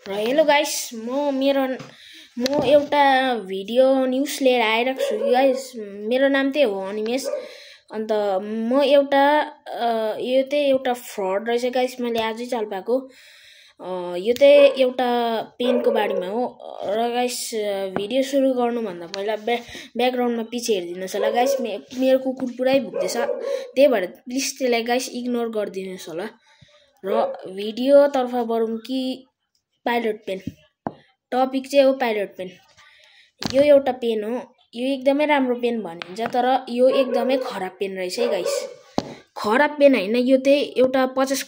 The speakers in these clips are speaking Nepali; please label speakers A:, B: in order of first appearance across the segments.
A: र हेलो गाइस म एउटा भिडियो न्युज लिएर आइरहेको छु गाइस। मेरो नाम चाहिँ हो अनिमेश। अन्त म एउटा यो चाहिँ एउटा फ्रड रहेछ गाइस, मैले आजै चाल पाएको। यो चाहिँ एउटा पेनको बारेमा हो। र गाइस भिडियो सुरु गर्नुभन्दा पहिला ब्याकग्राउन्डमा पछि हेरिदिनुहोस् होला गाइस, मेरो कुकुर पुरै भुक्दैछ, त्यही भएर प्लिज त्यसलाई गाइस इग्नोर गरिदिनुहोस् होला। र भिडियो तर्फ बढौँ कि पाइलट पेन। टपिक चाहिँ हो पाइलट पेन। यो एउटा पेन हो, यो एकदमै राम्रो पेन भनिन्छ, तर यो एकदमै खराब पेन रहेछ है गाइस। खराब पेन होइन, यो चाहिँ एउटा 50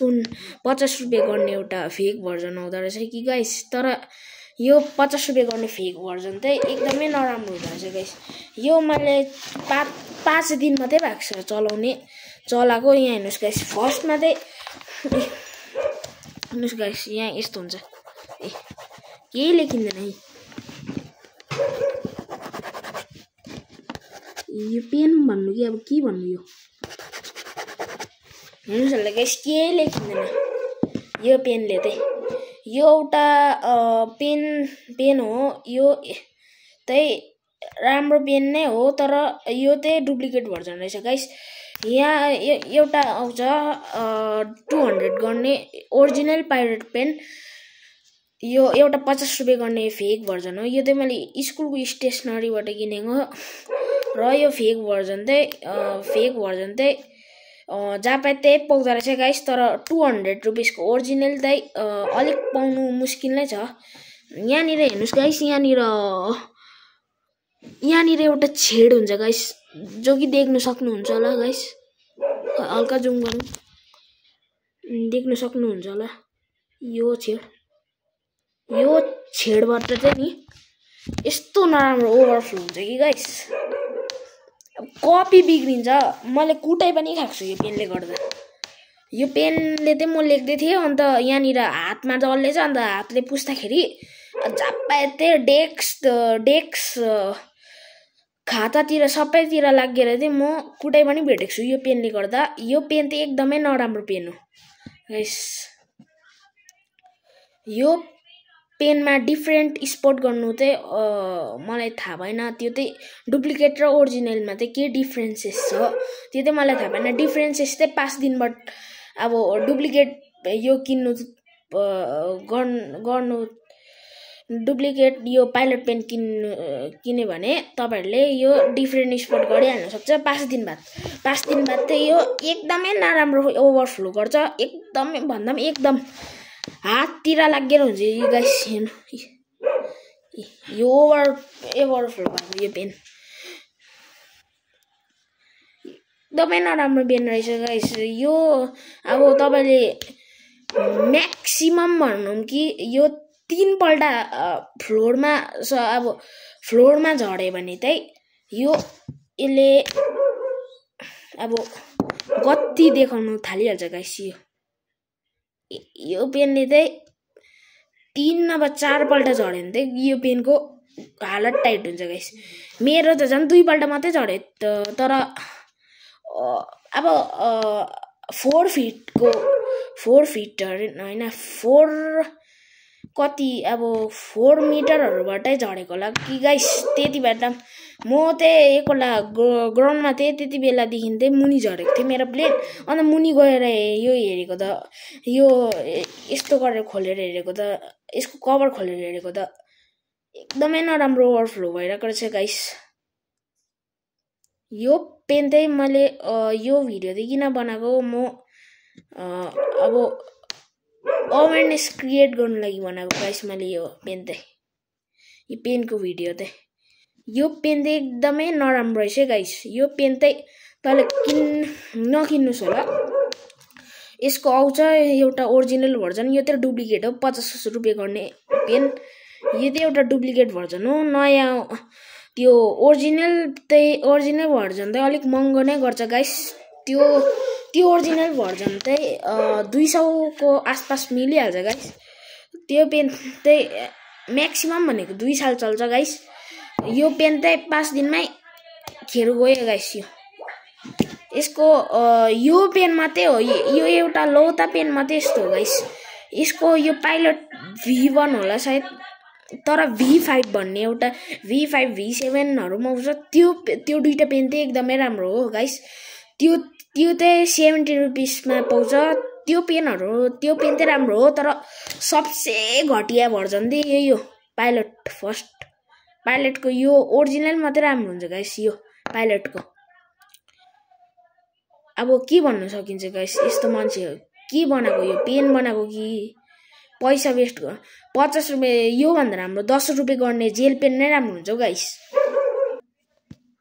A: रुपियाँ गर्ने एउटा फेक भर्जन आउँदो रहेछ कि गाइस। तर यो 50 रुपियाँ गर्ने फेक भर्जन चाहिँ एकदमै नराम्रो हुँदो रहेछ गाइस। यो मैले 5 दिन मात्रै भएको छ चलाएको। यहाँ हेर्नुहोस् गाइस, फर्स्टमा चाहिँ हेर्नुहोस् गाइस, यहाँ यस्तो हुन्छ, केही लेखिँदैन है। यो पेन भन्नु कि अब के भन्नु, यो हेर्नुहोस् होला गाइस, केही लेखिँदैन यो पेनले चाहिँ। यो एउटा पेन हो, यो चाहिँ राम्रो पेन नै हो, तर यो चाहिँ डुप्लिकेट भर्जन रहेछ गाइस। यहाँ एउटा आउँछ 200 गर्ने ओरिजिनल पाइरेट पेन, यो एउटा 50 रुपियाँ गर्ने फेक भर्जन हो। यो चाहिँ मैले स्कुलको स्टेसनरीबाट किनेको। र यो फेक भर्जन चाहिँ जहाँ पाए त्यही पाउँदो रहेछ गाइस। तर 200 रुपिसको ओरिजिनल चाहिँ अलिक पाउनु मुस्किल नै छ। यहाँनिर हेर्नुहोस् गाइस, यहाँनिर एउटा छेड हुन्छ गाइस, जो कि देख्न सक्नुहुन्छ होला गाइस। हल्का जुम गरौँ, देख्न सक्नुहुन्छ होला यो छेडबाट चाहिँ नि यस्तो नराम्रो ओभरफ्लो हुन्छ कि गाइस, कपी बिग्रिन्छ। मैले कुटाइ पनि खाएको छु यो पेनले गर्दा। यो पेनले चाहिँ म लेख्दै थिएँ, अन्त यहाँनिर हातमा जल्लेछ, अन्त हातले पुस्दाखेरि झ्याप्पा त्यही डेस्क खातातिर सबैतिर लागेर चाहिँ म कुटाइ पनि भेटेको छु यो पेनले गर्दा। यो पेन चाहिँ एकदमै नराम्रो पेन हो गाइस। यो पेनमा डिफ्रेन्ट स्पट गर्नु चाहिँ मलाई थाहा भएन। त्यो चाहिँ डुप्लिकेट र ओरिजिनलमा चाहिँ के डिफ्रेन्सेस छ त्यो चाहिँ मलाई थाहा भएन। डिफ्रेन्सेस चाहिँ 5 दिनबाट अब डुप्लिकेट यो गर्नु डुप्लिकेट यो पाइलट पेन किन्यो भने तपाईँहरूले यो डिफ्रेन्ट स्पट गरिहाल्नु सक्छ 5 दिन बाद। 5 दिन बाद चाहिँ यो एकदमै नराम्रो ओभरफ्लो गर्छ, एकदमै भन्दा पनि एकदम हाततिर लागेर हुन्छ यो गाइस। यो ओभरफ्लो भएको यो पेन एकदमै नराम्रो पेन रहेछ गाइस। यो अब तपाईँले म्याक्सिमम भनौँ कि यो 3 पल्ट फ्लोरमा झऱ्यो भने चाहिँ यसले अब गति देखाउनु थालिहाल्छ गाइस। यो पेनले चाहिँ 3 नभए 4 पल्ट झऱ्यो भने चाहिँ यो पेनको हालत टाइट हुन्छ गाइस। मेरो त झन् 2 पल्ट मात्रै झऱ्यो, तर अब 4 फिट होइन, 4 मिटरहरूबाटै झरेको होला कि गाइस। त्यति बेला म चाहिँ एकपल्ट ग्राउन्डमा थिएँ, त्यति बेलादेखि चाहिँ मुनि झरेको थियो मेरो प्लेन। अन्त मुनि गएर यो हेरेको त, यो यस्तो गरेर खोलेर हेरेको त, यसको कभर खोलेर हेरेको त एकदमै नराम्रो ओभरफ्लो भइरहेको रहेछ गाइस। यो पेन चाहिँ मैले यो भिडियो चाहिँ किन बनाएको, म अब अवेरनेस क्रिएट गर्नु लागि बनाएको गाइस मैले यो पेन चाहिँ। यो पेनको भिडियो चाहिँ, यो पेन चाहिँ एकदमै नराम्रो रहेछ गाइस। यो पेन चाहिँ तपाईँले नकिन्नुहोस् होला। यसको आउँछ एउटा ओरिजिनल भर्जन, यो चाहिँ डुप्लिकेट हो, 50 रुपियाँ गर्ने पेन। यो चाहिँ एउटा डुप्लिकेट भर्जन हो। नयाँ त्यो ओरिजिनल भर्जन चाहिँ अलिक महँगो नै गर्छ गाइस। त्यो ओरिजिनल भर्जन चाहिँ 200 को आसपास मिलिहाल्छ गाइस। त्यो पेन चाहिँ म्याक्सिमम भनेको 2 साल चल्छ गाइस। यो पेन चाहिँ 5 दिनमै खेर गयो गाइस। यसको यो पेन मात्रै हो, यो एउटा लौता पेन मात्रै यस्तो हो गाइस। यसको यो पाइलट V1 होला सायद, तर V5 भन्ने एउटा V5 V7हरूमा आउँछ त्यो दुईटा पेन चाहिँ एकदमै राम्रो हो गाइस। त्यो चाहिँ 70 रुपिसमा पाउँछ। त्यो पेन चाहिँ राम्रो हो, तर सबसे घटिया भर्जन चाहिँ यही हो, पाइलटको यो ओरिजिनल मात्रै राम्रो हुन्छ गाइस। यो पाइलटको अब के भन्न सकिन्छ गाइस, यस्तो मान्छे के बनाएको, यो पेन बनाएको कि पैसा वेस्ट गर। 50 रुपियाँ यो भन्दा राम्रो 10 रुपियाँ गर्ने जेल पेन नै राम्रो हुन्छ गाइस,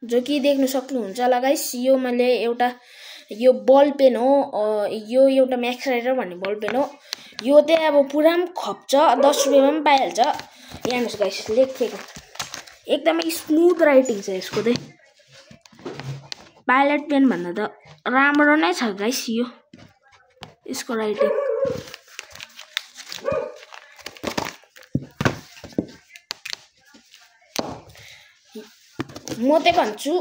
A: जो कि देख्न सक्नुहुन्छ होला गाइस। यो मैले एउटा यो बल पेन हो, यो एउटा म्याक्स राइटर भन्ने बल पेन हो। यो चाहिँ अब पुरा खप्छ, 10 रुपियाँमा पनि पाइहाल्छ। यहाँ हेर्नुहोस् गाइस, लेखेको एकदमै स्मुथ राइटिङ छ यसको चाहिँ। पाइलट पेन भन्दा त राम्रो नै छ गाइस यो यसको राइटिङ। म चाहिँ भन्छु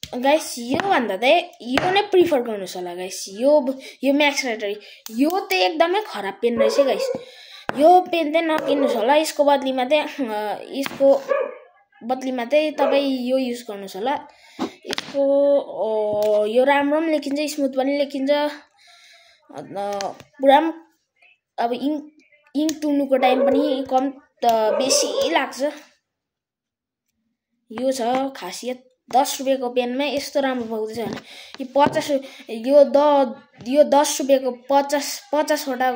A: गाइस, यो भन्दा चाहिँ यो नै प्रिफर गर्नुहोस् होला गाइस। यो म्याक्स राइटर यो चाहिँ एकदमै खराब पेन रहेछ गाइस। यो पेन चाहिँ नकिन्नुहोस् होला। यसको बदलीमा चाहिँ तपाईँ यो युज गर्नुहोस् होला। यसको यो राम्रो पनि लेखिन्छ, स्मुथ पनि लेखिन्छ, पुरा अब इङ्क तुल्नुको टाइम पनि कम बेसी लाग्छ। यो छ खासियत। 10 रुपियाँको पेनमा यस्तो राम्रो पाउँदैछ भने यो 10 रुपियाँको 50वटा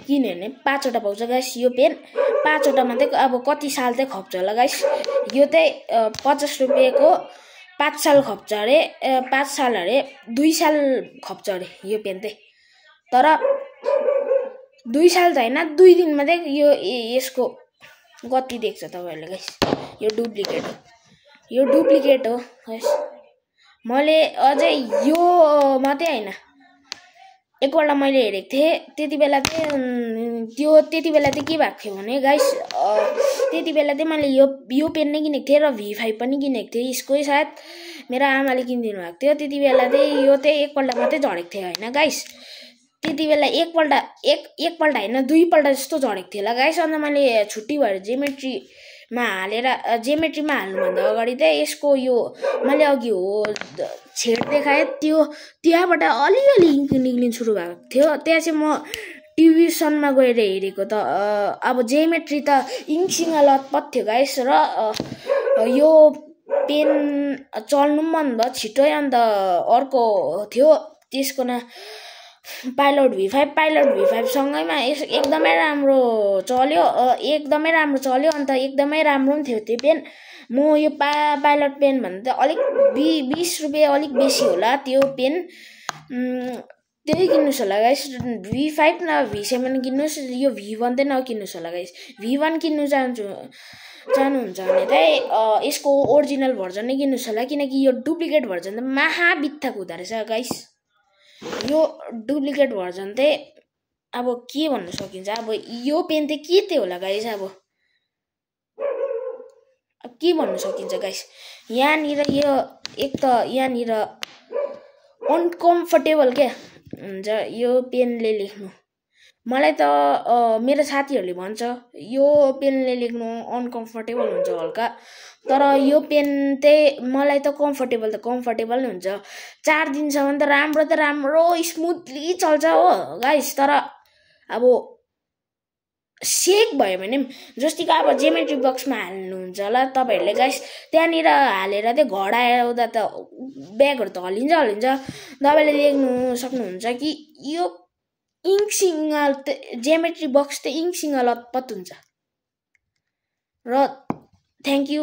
A: किन्यो भने 5वटा पाउँछ गाइस। यो पेन 5वटामा चाहिँ अब कति साल चाहिँ खप्छ होला गाइस। यो चाहिँ 50 रुपियाँको 5 साल खप्छ अरे, 5 साल अरे 2 साल खप्छ अरे यो पेन चाहिँ। तर 2 साल त होइन, 2 दिनमा चाहिँ यसको गति देख्छ तपाईहरुले गाइस। यो डुप्लिकेट हो गाइस। मैले अझै यो मात्रै हैन, एकपल्ट मैले हेरेको थिएँ, त्यति बेला चाहिँ के भएको थियो भने गाइस, त्यति बेला चाहिँ मैले यो पेन नै किनेको थिएँ र V5 पनि किनेको थिएँ। यसकै सायद मेरो आमाले किनिदिनु भएको थियो। त्यति बेला चाहिँ यो चाहिँ एकपल्ट मात्रै झरेको थियो हैन गाइस। त्यति बेला एकपल्ट हैन 2 पल्ट जस्तो झरेको थियो होला गाइस। अन्त मैले छुट्टी भएर जेमेट्रीमा हाल्नुभन्दा अगाडि चाहिँ यसको यो मैले अघि हो छेड देखाएँ, त्यहाँबाट अलिअलि इङ्क निक्लिन सुरु भएको थियो। त्यहाँ चाहिँ म ट्युसनमा गएर हेरेको त अब जेमेट्री त इङ्कसँग लतपत थियो गाइस। र यो पेन चल्नु पनि बन्द भयो छिटै। अन्त अर्को थियो त्यसको नाम पाइलट V5 सँगैमा एकदमै राम्रो चल्यो, अन्त एकदमै राम्रो पनि थियो त्यो पेन। म यो पाइलट पेन भन्दा अलिक 20 रुपियाँ अलिक बेसी होला त्यो पेन। त्यही किन्नुहोस् होला गाइस। V5 न V7 किन्नुहोस्, यो V1 चाहिँ नकिन्नुहोस् होला गाइस। V1 किन्नु चाहनुहुन्छ भने चाहिँ यसको ओरिजिनल भर्जन नै किन्नुहोस् होला, किनकि यो डुप्लिकेट भर्जन त महाबित्थाको हुँदो रहेछ गाइस। यो डुप्लिकेट भर्जन चाहिँ अब के भन्न सकिन्छ, अब यो पेन चाहिँ के थियो होला गाइस। अब के भन्न सकिन्छ गाइस, यहाँनिर यो एक त यहाँनिर अनकम्फर्टेबल के हुन्छ यो पेनले लेख्नु। मलाई त मेरो साथीहरूले भन्छ यो पेनले लेख्नु अनकम्फर्टेबल हुन्छ हल्का, तर यो पेन चाहिँ मलाई त कम्फर्टेबल नै हुन्छ। 4 दिनसम्म त राम्रो स्मुथली चल्छ हो गाइस। तर अब सेक भयो भने जस्तिको अब जेमेट्री बक्समा हाल्नुहुन्छ होला तपाईहरुले गाइस, त्यहाँनिर हालेर चाहिँ घर आउँदा त ब्यागहरु त हल्लिन्छ। तपाईले देख्नु सक्नुहुन्छ कि यो इङ्कसँग जेमेट्री बक्स त इङ्कसँग लतपत हुन्छ। र थ्याङ्क यू।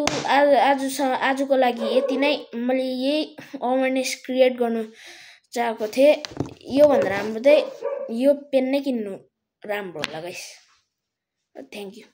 A: आजको लागि यति नै। मैले यही अवेरनेस क्रिएट गर्नु चाहेको थिएँ। यो भन्दा राम्रो चाहिँ यो पेन नै किन्नु राम्रो होला गाइस। Thank you.